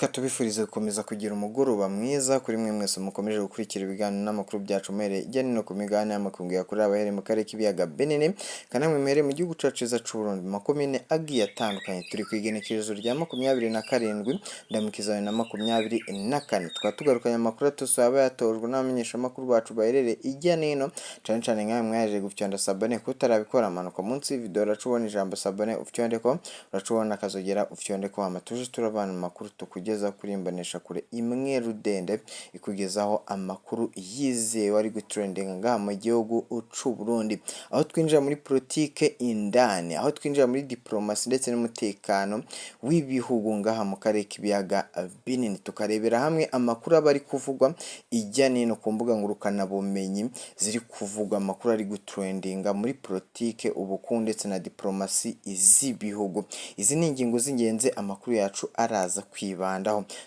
Reka tubifurize gukomeza kugira umugoroba mwiza kuri mwe mwese mukomeje gukurikira ibiganiro n'amakuru byacu muhereye hirya no hino ku migabane y'amakungu yakorewe abahereye mu karere k'ibiyaga Binini, kandi namwe muhereye mu gihugu cacu ciza c'Uburundi mu makomine agiye atandukanye. Turi ku igenekerezo rya 27 Ndamukiza 2024, tukaba tugarukanye amakuru atose aba yatojwe n'abamenyeshamakuru bacu baherereye hirya no hino, cane cane nkawe mwahejeje gufyonda s'abonner. Kutarabikora, manuka munsi y'ivideo, uraca ubona ijambo s'abonner, ufyondeko, uraca ubona akazogera, ufyondeko, hama tuje turabana mu makuru tukugeza kuri imboneshakure imwe rudende ikugezaho amakuru yizewe ari gutrendinga ngaha mu gihugu c'u Burundi, aho twinjira muri politike indani, aho twinjira muri diplomasi ndetse n'umutekano w'ibihugu ngaha mu karere k'ibiyaga binini, tukarebera hamwe amakuru aba ari kuvugwa ijya n'ino ku mbuga ngurukanabumenyi ziri kuvugwa, amakuru ari gutrendinga muri politike, ubukungu ndetse na diplomasi z'ibihugu. Izi ni ingingo z'ingenzi amakuru yacu araza kwibandaho.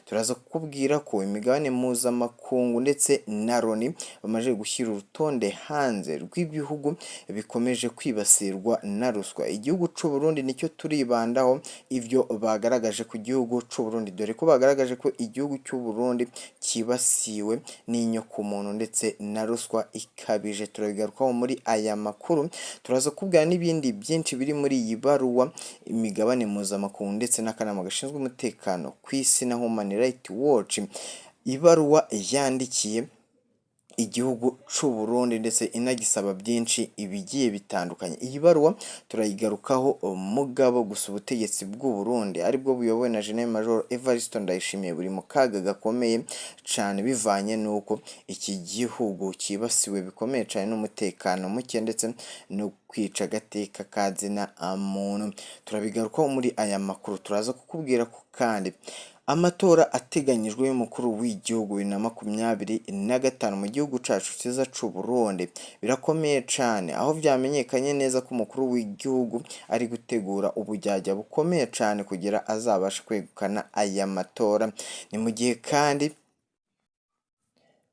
Turaza kukubwira ko imigabane mpuzamakungu ndetse na Loni bamaze gushyira urutonde hanze rw'ibihugu bikomeje kwibasirwa na ruswa. Igihugu c'u Burundi nicyo turibandaho, ivyo bagaragaje ku gihugu c'u Burundi, dore ko bagaragaje ko igihugu cy'u Burundi cyibasiwe n'inyokomuntu ndetse na ruswa ikabije. Turabigarukaho muri aya makuru. Turaza kubwira n'ibindi byinshi biri muri iyi baruwa imigabane mpuzamakungu ndetse n'akanama gashinzwe umutekano ku isi na Human Rights Watch, ibaruwa yandikiye igihugu c'u Burundi ndetse inagisaba byinshi ibigiye bitandukanye. Iyi baruwa turayigarukaho. Mugabo gusa ubutegetsi bw'u Burundi aribwo buyobowe na General Major Evariste Ndayishimiye buri mu kaga gakomeye cane, bivanye n'uko iki gihugu cyibasiwe bikomeye cane n'umutekano muke ndetse no kwica agateka ka zina muntu. Turabigarukaho muri aya makuru. Turaza kukubwira ko kandi amatora ateganyijwe y'umukuru w'igihugu 2025 mu gihugu cacu ciza c'u Burundi birakomeye cane, aho vyamenyekanye neza ko umukuru w'igihugu ari gutegura ubujyajya bukomeye cane kugira azabashe kwegukana aya matora. Ni mu gihe kandi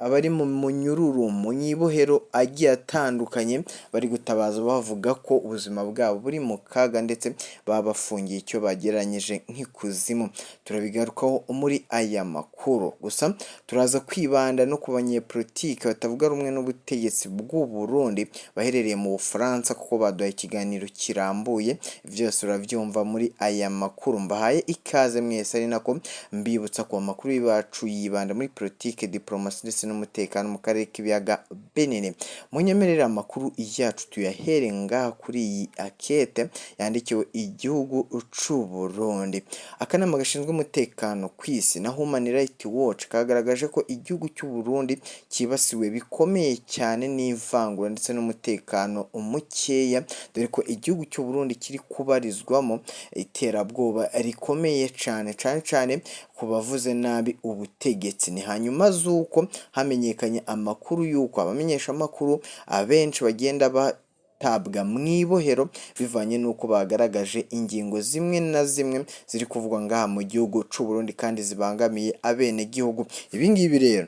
abari mu munyururu mu nyibohero agiye atandukanye bari gutabaza bavuga ko ubuzima bwabo buri mu kaga, ndetse babafungiye icyo bagereranyije nk'ikuzimu. Turabigarukaho muri aya makuru. Gusa turaza kwibanda no ku banyepolitike batavuga rumwe n'ubutegetsi bw'u Burundi baherereye mu Bufaransa, kuko baduhaye ikiganiro kirambuye. Byose urabyumva muri aya makuru. Mbahaye ikaze mwese, ari nako mbibutsa ko amakuru yacu yibanda muri politike, diplomasi ndetse n'umutekano mu karere k'ibiyaga Binini. Munyemerere amakuru yacu tuyahere ngaha kuri iyi akete yandikiwe igihugu c'u Burundi. Akanama gashinzwe umutekano ku isi na Human Rights Watch kagaragaje ko igihugu cy'u Burundi cyibasiwe bikomeye cyane n'ivangura ndetse n'umutekano mukeya, dore ko igihugu cy'u Burundi kiri kubarizwamo iterabwoba rikomeye cane, cane cane ku bavuze nabi ubutegetsi. Ni hanyuma z'uko hamenyekanye amakuru y'uko abamenyeshamakuru abenshi bagenda batabwa mu ibohero bivanye n'uko bagaragaje ingingo zimwe na zimwe ziri kuvugwa ngaha mu gihugu c'u Burundi kandi zibangamiye abenegihugu. Ibi ngibi rero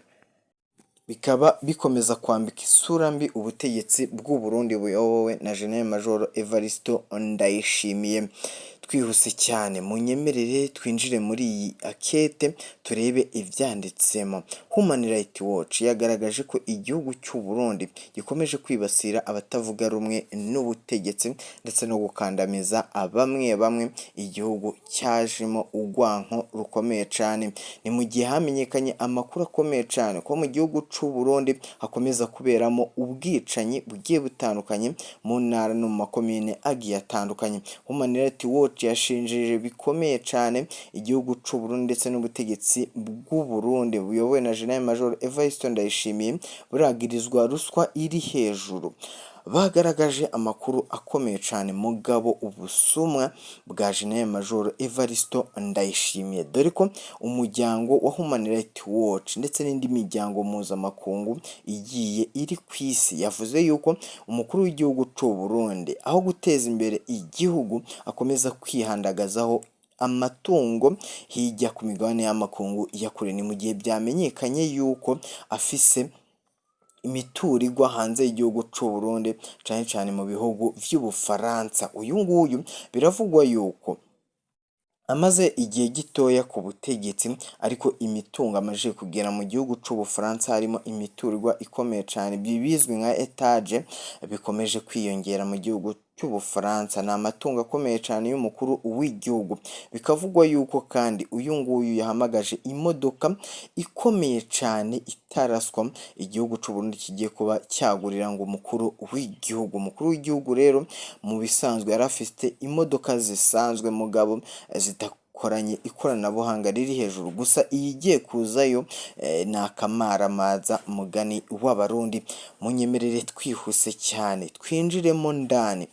bikaba bikomeza kwambika isura mbi ubutegetsi bw'u Burundi buyobowe na General Major Evariste Ndayishimiye. Twihuse cyane, munyemerere twinjire muri iyi akete turebe ibyanditsemo. Human Rights Watch yagaragaje ko igihugu cy'u Burundi gikomeje kwibasira abatavuga rumwe n'ubutegetsi ndetse no gukandamiza bamwe bamwe. Igihugu cyajemo urwanko rukomeye cyane. Ni mu gihe hamenyekanye amakuru akomeye cyane ko mu gihugu cy'u Burundi hakomeza kuberamo ubwicanyi bugiye butandukanye mu ntara no mu makomine agiye atandukanye. Human Rights Watch yashinjije bikomeye cyane igihugu cy'u Burundi ndetse n'ubutegetsi bw'u Burundi buyobowe na General Major Evariste Ndayishimiye buragirizwa ruswa iri hejuru. Bagaragaje amakuru akomeye cyane mugabo ubusumwa bwa General Major Evariste Ndayishimiye, dore ko umuryango wa Human Rights Watch ndetse n'indi miryango mpuzamakungu igiye iri ku isi yavuze yuko umukuru w'igihugu cy'u Burundi aho guteza imbere igihugu akomeza kwihandagazaho amatungo hirya ku migabane y'amakungu ya kure. Ni mu gihe byamenyekanye yuko afise imiturirwa hanze y'igihugu c'u Burundi, cane cane mu bihugu vy'Ubufaransa. Uyu nguyu biravugwa yuko Amaze igihe gitoya ku butegetsi, ariko imitungo amaze kugera mu gihugu c'Ubufaransa, harimo imiturirwa ikomeye cane bizwi nka étage, bikomeje kwiyongera mu gihugu cy'Ubufaransa. Ni amatungo akomeye cyane y'umukuru w'igihugu. Bikavugwa yuko kandi uyu nguyu yahamagaje imodoka ikomeye cyane itaraswa, igihugu cy'u Burundi kigiye kuba cyagurira ngo umukuru w'igihugu. Umukuru w'igihugu rero mu bisanzwe yari afite imodoka zisanzwe, mugabo zidakoranye ikoranabuhanga riri hejuru. Gusa iyi igiye kuzayo ni akamaramaza, mugani w'Abarundi. Munyemerere twihuse cyane twinjiremo ndani.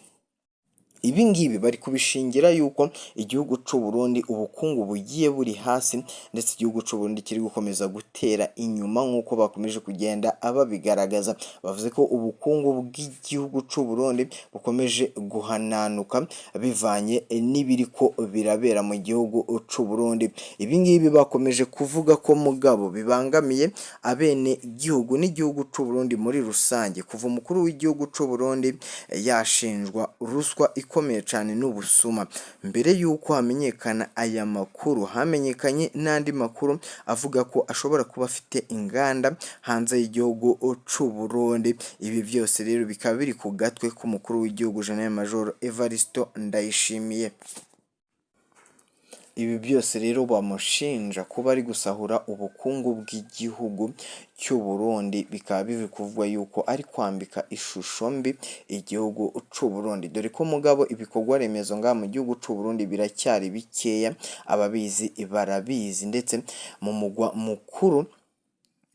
Ibi ngibi bari kubishingira yuko igihugu cy'u Burundi ubukungu bugiye buri hasi, ndetse igihugu cy'u Burundi kiri gukomeza gutera inyuma nk'uko bakomeje kugenda babigaragaza. Bavuze ko ubukungu bw'igihugu cy'u Burundi bukomeje guhananuka bivanye n'ibiriko birabera mu gihugu cy'u Burundi. Ibi ngibi bakomeje kuvuga ko mugabo bibangamiye abene gihugu n'igihugu cy'u Burundi muri rusange. Kuva umukuru w'igihugu cy'u Burundi yashinjwa ruswa ikomeye cyane n'ubusuma, mbere y'uko hamenyekana aya makuru hamenyekanye n'andi makuru avuga ko ashobora kuba afite inganda hanze y'igihugu cy'u Burundi. Ibi byose rero bikaba biri ku gatwe k'umukuru w'igihugu, General Major Evaristo Ndayishimiye. Ibi byose rero bamushinja kuba ari gusahura ubukungu bw'igihugu cy'u Burundi, bikaba biri kuvugwa yuko ari kwambika ishusho mbi igihugu cy'u Burundi, dore ko mugabo ibikorwa remezo ngaha mu gihugu cy'u Burundi biracyari bikeya, ababizi barabizi, ndetse mu mugwa mukuru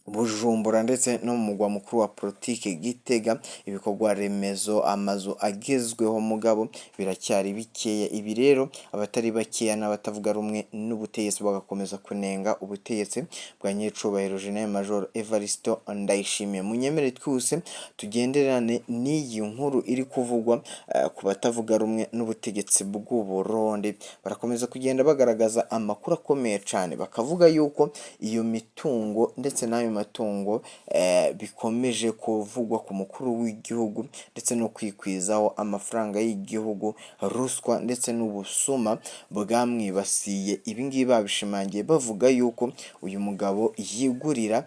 Bujumbura ndetse no mu mugwa mukuru wa politike Gitega, ibikorwa remezo, amazu agezweho, mugabo biracyari bikeya. Ibi rero abatari bakeya n'abatavuga rumwe n'ubutegetsi bagakomeza kunenga ubutegetsi bwa nyiricubahiro General Major Evaristo Ndayishimiye. Munyemere twihuse tugenderane n'iyi nkuru iri kuvugwa ku batavuga rumwe n'ubutegetsi bw'u Burundi. Barakomeza kugenda bagaragaza amakuru akomeye cyane, bakavuga yuko iyo mitungo ndetse n'ayo matungo bikomeje kuvugwa ku mukuru w'igihugu, ndetse no kwikwizaho amafaranga y'igihugu, ruswa ndetse n'ubusuma bwamwibasiye. Ibi ngibi babishimangiye bavuga yuko uyu mugabo yigurira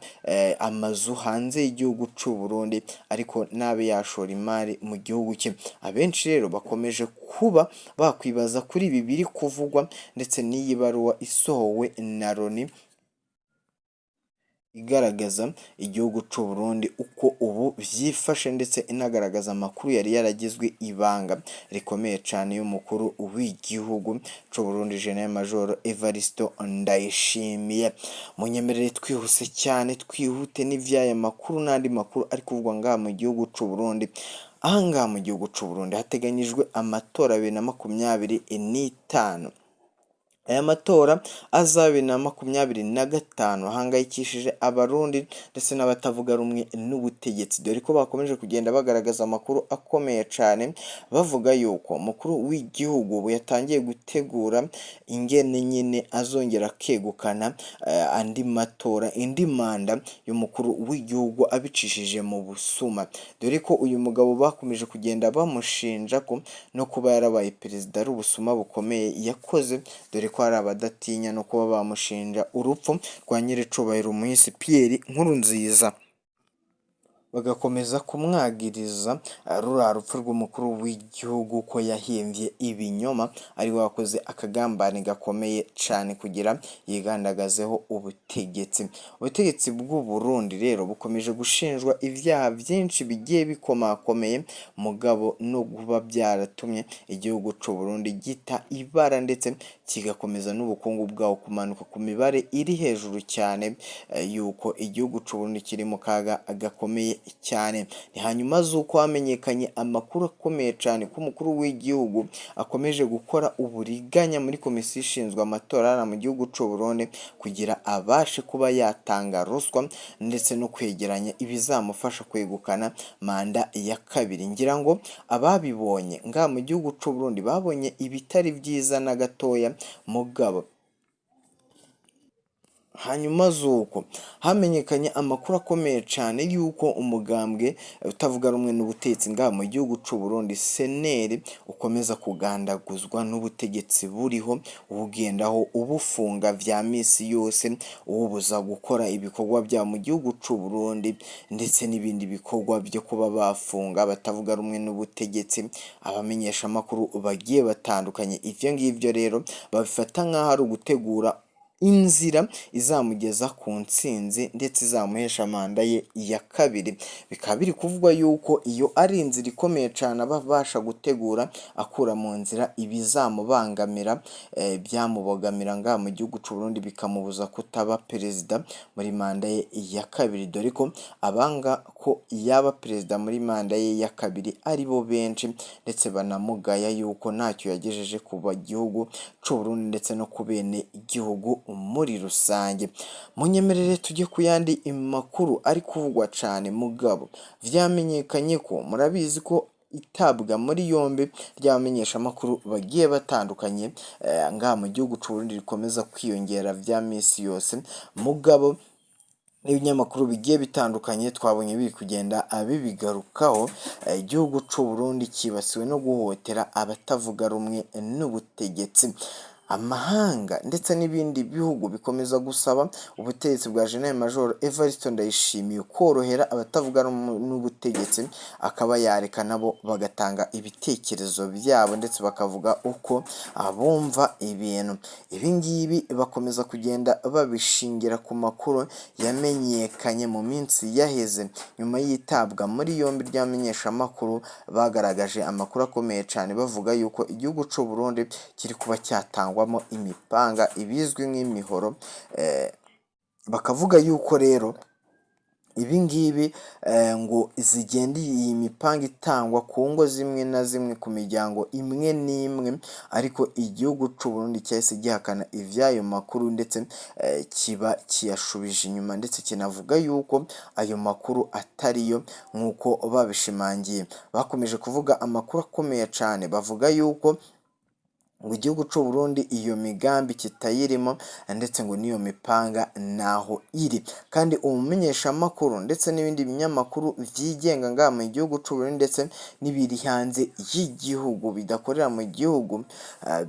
amazu hanze y'igihugu cy'u Burundi, ariko nabe yashora imari mu gihugu cye. Abenshi rero bakomeje kuba bakwibaza kuri ibi biri kuvugwa, ndetse n'iyi baruwa isohowe na Loni igaragaza igihugu cy'u Burundi uko ubu byifashe, ndetse inagaragaza amakuru yari yaragizwe ibanga rikomeye cyane y'umukuru w'igihugu cy'u Burundi, General Major Evaristo Ndayishimiye. Munyemerere twihuse cyane, twihute n'ivy'aya makuru n'andi makuru ari kuvugwa ngaha mu gihugu cy'u Burundi. Aha ngaha mu gihugu cy'u Burundi hateganyijwe amatora 2025. Aya matora azaba 2025 ahangayikishije Abarundi ndetse n'abatavuga rumwe n'ubutegetsi, dore ko bakomeje kugenda bagaragaza amakuru akomeye cyane, bavuga yuko umukuru w'igihugu ubu yatangiye gutegura ingene nyine azongera akegukana andi matora, indi manda y'umukuru w'igihugu, abicishije mu busuma, dore ko uyu mugabo bakomeje kugenda bamushinja ko no kuba yarabaye perezida ari ubusuma bukomeye yakoze, dore ko hari abadatinya no kuba bamushinja urupfu rwa nyiricubahiro Umuhisi Pierre Nkurunziza, bagakomeza kumwagiriza ruriya rupfu rw'umukuru w'igihugu ko yahimbye ibinyoma, ari we wakoze akagambane gakomeye cyane kugira yigandagazeho ubutegetsi. Ubutegetsi bw'u Burundi rero bukomeje gushinjwa ibyaha byinshi bigiye bikomakomeye, mugabo no kuba byaratumye igihugu cy'u Burundi gita ibara, ndetse kigakomeza n'ubukungu bwawo kumanuka ku mibare iri hejuru cyane, yuko igihugu cy'u Burundi kiri mu kaga gakomeye cyane. Ni hanyuma z'uko hamenyekanye amakuru akomeye cyane ko umukuru w'igihugu akomeje gukora uburiganya muri komisiyo ishinzwe amatora mu gihugu cy'u Burundi, kugira abashe kuba yatanga ruswa ndetse no kwegeranya ibizamufasha kwegukana manda ya kabiri. Ngira ngo ababibonye ngaha mu gihugu cy'u Burundi babonye ibitari byiza na gatoya. Mugabo hanyuma z'uko hamenyekanye amakuru akomeye cyane y'uko umugambwe utavuga rumwe n'ubutegetsi ngaha mu gihugu cy'u Burundi, CNL, ukomeje kugenda ugaragaza amakuru akomeye cyane. ukomeza kugandaguzwa n'ubutegetsi buriho, ubugendaho ubufunga vya misi yose, uwubuza gukora ibikorwa vya mu gihugu c'u Burundi, ndetse n'ibindi bikorwa vyo kuba bafunga batavuga rumwe n'ubutegetsi, abamenyeshamakuru bagiye batandukanye. Ivyo ngivyo rero babifata nk'aho ari ugutegura inzira izamugeza ku ntsinzi ndetse izamuhesha manda ye ya kabiri. Bikaba biri kuvugwa yuko iyo ari inzira ikomeye cane aba abasha gutegura akura mu nzira ibizamubangamira, byamubogamira ngaha mu gihugu c'u Burundi, bikamubuza kutaba perezida muri manda ye ya kabiri, dore ko abanga ko yaba perezida muri manda ye ya kabiri ari bo benshi, ndetse banamugaya yuko ntacyo yagejeje ku gihugu c'u Burundi ndetse no ku bene igihugu muri rusange. Munyemerere tujye ku yandi makuru ari kuvugwa cane. Mugabo vyamenyekanye ko murabizi ko itabwa muri yombi ry'abamenyeshamakuru bagiye batandukanye ngaha mu gihugu c'u Burundi rikomeza kwiyongera vya misi yose. Mugabo n'ibinyamakuru bigiye bitandukanye twabonye biri kugenda bibigarukaho. Igihugu c'u Burundi kibasiwe no guhohotera abatavuga rumwe n'ubutegetsi. Amahanga ndetse n'ibindi bihugu bikomeza gusaba ubutegetsi bwa General Major Evariste Ndayishimiye korohera abatavuga n'ubutegetsi, akaba yareka nabo bagatanga ibitekerezo byabo ndetse bakavuga uko abumva ibintu. Ibi ngibi bakomeza kugenda babishingira ku makuru yamenyekanye mu minsi yaheze nyuma y'itabwa muri yombi ry'abamenyeshamakuru bagaragaje amakuru akomeye cyane, bavuga yuko igihugu c'u Burundi kiri kuba cyatangwamo imipanga, ibizwi nk'imihoro. Bakavuga yuko rero ibi ngibi ngo zigenda, iyi mipanga itangwa ku ngo zimwe na zimwe, ku miryango imwe n'imwe, ariko igihugu c'u Burundi cyahise gihakana ivy'ayo makuru, ndetse kiba kiyashubije inyuma, ndetse kinavuga yuko ayo makuru atariyo nk'uko babishimangiye. Bakomeje kuvuga amakuru akomeye cane, bavuga yuko ngo igihugu c'u Burundi iyo migambi kitayirimo, ndetse ngo n'iyo mipanga naho iri. Kandi umumenyeshamakuru ndetse n'ibindi binyamakuru vyigenga ngaha mu gihugu c'u Burundi ndetse n'ibiri hanze y'igihugu bidakorera mu gihugu,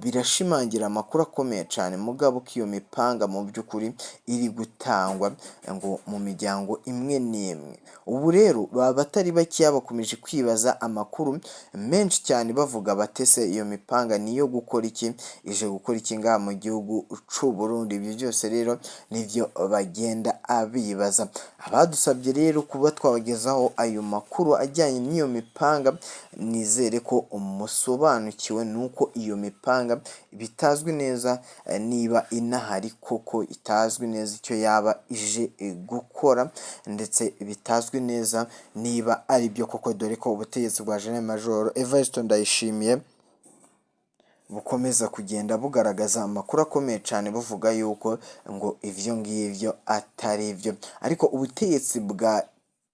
birashimangira amakuru akomeye cane, mugabo ko iyo mipanga mu by'ukuri iri gutangwa ngo mu miryango imwe n'imwe. Ubu rero baba batari bakeya bakomeje kwibaza amakuru menshi cyane, bavuga batese iyo mipanga niyo gukora iki, ije gukora iki ngaha mu gihugu c'u Burundi? Ibyo byose rero nivyo bagenda abibaza. Abadusabye rero kuba twabagezaho ayo makuru ajyanye n'iyo mipanga, nizere ko musobanukiwe nuko iyo mipanga bitazwi neza niba inahari koko, itazwi neza icyo yaba ije gukora, ndetse bitazwi neza niba ari byo koko, dore ko ubutegetsi bwa General Major Evariste Ndayishimiye bukomeza kugenda bugaragaza amakuru akomeye cyane, buvuga yuko ngo ivyo ngivyo atari byo. Ariko ubutegetsi bwa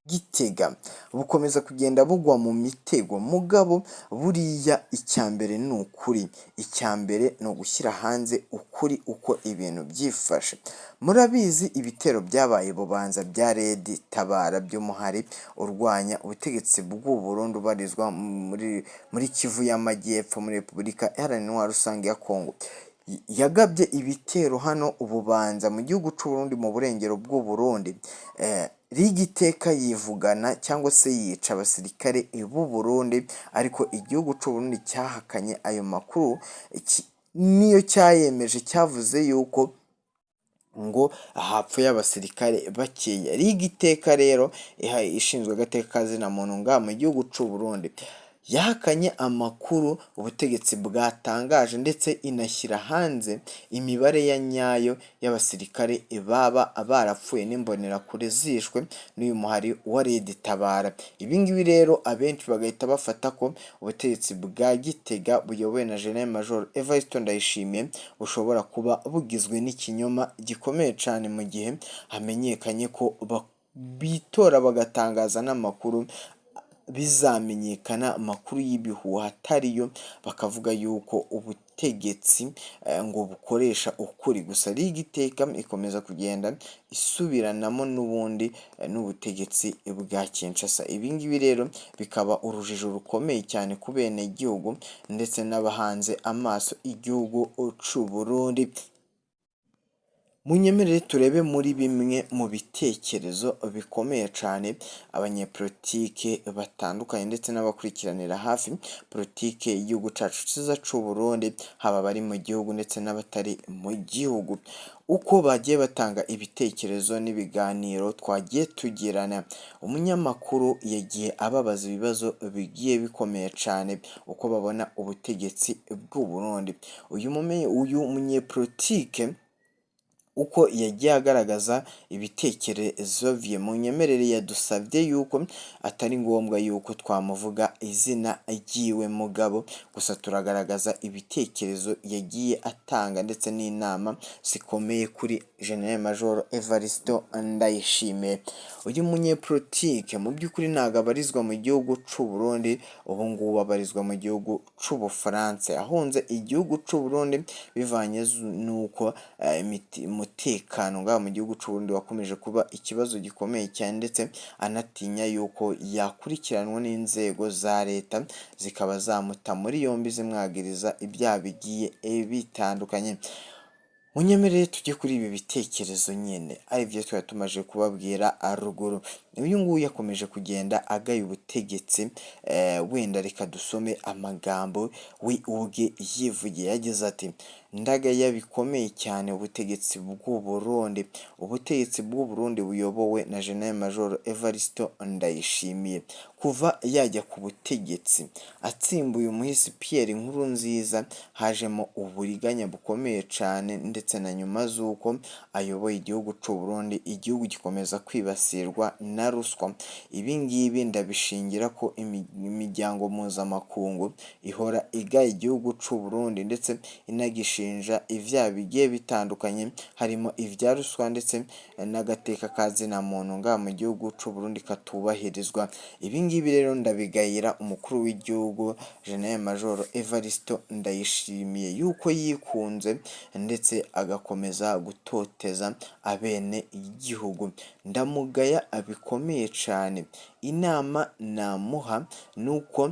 Gitega bukomeza kugenda bugwa mu mitego. Mugabo buriya icya mbere ni ukuri, icya mbere ni ugushyira hanze ukuri uko ibintu byifashe. Murabizi ibitero byabaye Bubanza bya Red Tabara by'umuhari urwanya ubutegetsi bw'u Burundi ubarizwa muri Kivu y'Amajyepfo muri Repubulika Iharanira Intwaro Rusange ya Kongo. Yagabye ibitero hano Ububanza mu gihugu c'u Burundi, mu burengero bw'u Burundi. Rigiteka yivugana cyangwa se yica abasirikare b'u Burundi, ariko igihugu c'u Burundi cyahakanye ayo makuru, niyo cyayemeje cyavuze yuko ngo hapfuye abasirikare bakeya. Rigiteka rero ishinzwe agateka ka zina muntu ngaha mu gihugu c'u Burundi yahakanye amakuru ubutegetsi bwatangaje, ndetse inashyira hanze imibare ya nyayo y'abasirikare baba barapfuye n'imbonerakure zishwe n'uyu muhari wa Red Tabara. Ibi ngibi rero abenshi bagahita bafata ko ubutegetsi bwa Gitega buyobowe na General Major Evariste Ndayishimiye bushobora kuba bugizwe n'ikinyoma gikomeye cyane, mu gihe hamenyekanye ko bitora bagatangaza n'amakuru bizamenyekana amakuru y'ibihuha atariyo, bakavuga yuko ubutegetsi ngo bukoresha ukuri gusa. Ligue Iteka ikomeza kugenda isubiranamo n'ubundi n'ubutegetsi bwa Kinshasa. Ibi ngibi rero bikaba urujijo rukomeye cyane ku benegihugu ndetse n'abahanze amaso igihugu c'u Burundi. Munyemerere turebe muri bimwe mu bitekerezo bikomeye cyane abanyepolitike batandukanye ndetse n'abakurikiranira hafi politike y'igihugu cyacu cyiza cy'u Burundi, haba abari mu gihugu ndetse n'abatari mu gihugu, uko bagiye batanga ibitekerezo n'ibiganiro twagiye tugirana. Umunyamakuru yagiye ababaza ibibazo bigiye bikomeye cyane, uko babona ubutegetsi bw'u Burundi. Uyu munyepolitike uko yagiye agaragaza ibitekerezo bye, munyemerere yadusabye yuko atari ngombwa yuko twamuvuga izina ryiwe, mugabo gusa turagaragaza ibitekerezo yagiye atanga ndetse n'inama zikomeye kuri General Major Evariste Ndayishimiye. Uyu munyepolitike mu by'ukuri ntabwo abarizwa mu gihugu c'u Burundi, ubu ngubu abarizwa mu gihugu c'u Bufaransa. Ahunze igihugu c'u Burundi bivanye n'uko umutekano ngaha mu gihugu c'u Burundi wakomeje kuba ikibazo gikomeye cyane, ndetse anatinya yuko yakurikiranwa n'inzego za leta zikaba zamuta muri yombi zimwagiriza ibyaha bigiye bitandukanye. Munyemerere tujye kuri ibi bitekerezo nyine aribyo twari tumaze kubabwira haruguru. Uyu nguyu yakomeje kugenda agaya ubutegetsi, wenda reka dusome amagambo we ubwe yivugiye. Yagize ati: "Ndagaya bikomeye cyane ubutegetsi bw'u Burundi, ubutegetsi bw'u Burundi buyobowe na General Major Evariste Ndayishimiye. Kuva yajya ku butegetsi atsimbuye umuhisi Pierre Nkurunziza, hajemo uburiganya bukomeye cyane, ndetse na nyuma z'uko ayoboye igihugu c'u Burundi, igihugu gikomeza kwibasirwa na ruswa. Ibi ngibi ndabishingira ko imiryango mpuzamakungu ihora igaya igihugu c'u Burundi ndetse inagishinja ivyaha bigiye bitandukanye, harimo ivya ruswa ndetse n'agateka ka zina muntu ngaha mu gihugu c'u Burundi katubahirizwa. Ibi ngibi rero ndabigayira umukuru w'igihugu General Major Evariste Ndayishimiye yuko yikunze ndetse agakomeza gutoteza abene igihugu. Ndamugaya bikomeye cyane. Inama namuha nuko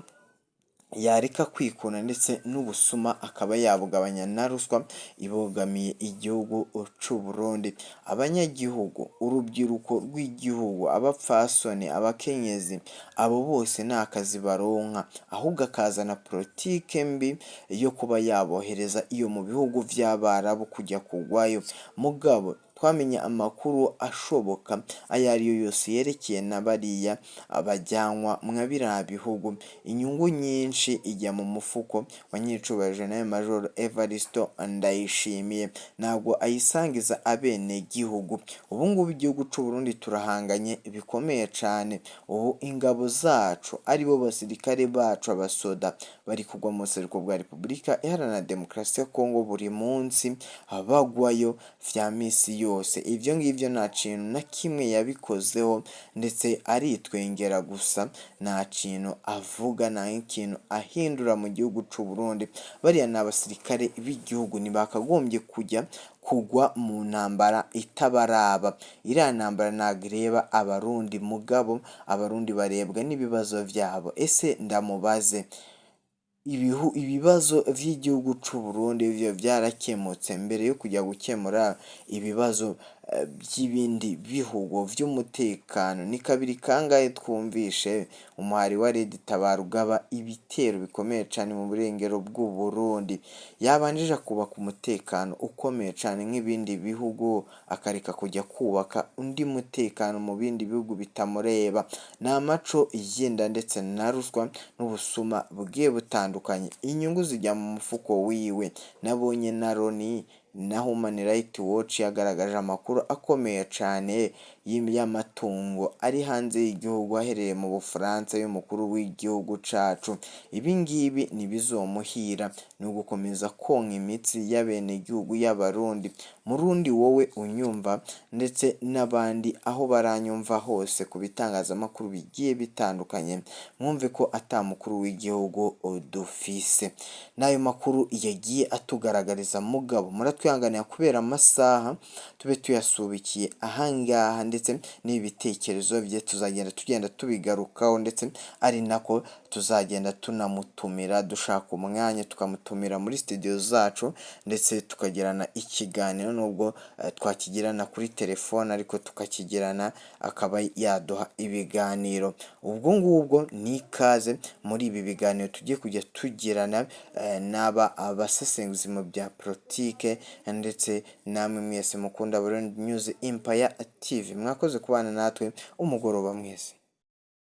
yareka kwikunda ndetse n'ubusuma akaba yabugabanya na ruswa ibogamiye igihugu c'u Burundi. Abanyagihugu, urubyiruko rw'igihugu, abapfasoni, abakenyezi, abo bose nta kazi baronka, ahubwo akazana politike mbi yo kuba yabohereza iyo mu bihugu vy'Abarabu kujya kugwayo. Mugabo twamenye amakuru ashoboka ayo ariyo yose yerekeye na bariya bajyanwa mwa biriya bihugu, inyungu nyinshi ijya mu mufuko wa nyiricubahiro General Major Evariste Ndayishimiye, ntabwo ayisangiza abenegihugu. Ubu ngubu igihugu c'u Burundi turahanganye bikomeye cane. Ubu ingabo zacu aribo basirikare bacu, abasoda, bari kugwa mu buseruko bwa Repubulika Iharanira Demokarasi ya Kongo buri munsi, bagwayo vya misi yose. Ivyo ngivyo nta kintu na kimwe yabikozeho, ndetse aritwengera gusa, nta kintu avuga, nta n'ikintu ahindura mu gihugu c'u Burundi. Bariya ni abasirikare b'igihugu, ntibakagombye kujya kugwa mu ntambara itabaraba. Iriya ntambara ntabwo ireba Abarundi, mugabo Abarundi barebwa n'ibibazo vyabo. Ese ndamubaze, ibibazo vy'igihugu c'u Burundi vyo vyarakemutse mbere yo kujya gukemura ibibazo by'ibindi bihugu vy'umutekano? Ni kabiri kangahe twumvishe umuhari wa Red Tabara ugaba ibitero bikomeye cane mu burengero bw'u Burundi? Yabanjije akubaka umutekano ukomeye cane nk'ibindi bihugu, akareka kujya kubaka undi mutekano mu bindi bihugu bitamureba. Ni amaco y'inda ndetse na ruswa n'ubusuma bugiye butandukanye. Inyungu zijya mu mufuko wiwe. Nabonye na Loni Na Human Rights Watch yagaragaje amakuru akomeye cyane y'amatungo ari hanze y'igihugu ahereye mu Bufaransa y'umukuru w'igihugu cacu. Ibi ngibi ntibizomuhira, ni ugukomeza konka imitsi y'abenegihugu y'Abarundi. Murundi wowe unyumva ndetse n'abandi aho baranyumva hose ku bitangazamakuru bigiye bitandukanye, mwumve ko ata mukuru w'igihugu dufise. N'ayo makuru yagiye atugaragariza, mugabo muratwihanganira kubera amasaha tube tuyasubikiye ahangaha, ndetse n'ibi bitekerezo bye tuzagenda tugenda tubigarukaho, ndetse ari nako tuzagenda tunamutumira, dushaka umwanya tukamutumira muri studio zacu ndetse tukagirana ikiganiro, nubwo twakigirana kuri telefone ariko tukakigirana akaba yaduha ibiganiro. Ubwo ngubwo ni ikaze muri ibi biganiro tugiye kujya tugirana n'aba abasesenguzi mu bya politike ndetse namwe mwese mukunda Burundi News Empire TV. Mwakoze kubana natwe, umugoroba mwese.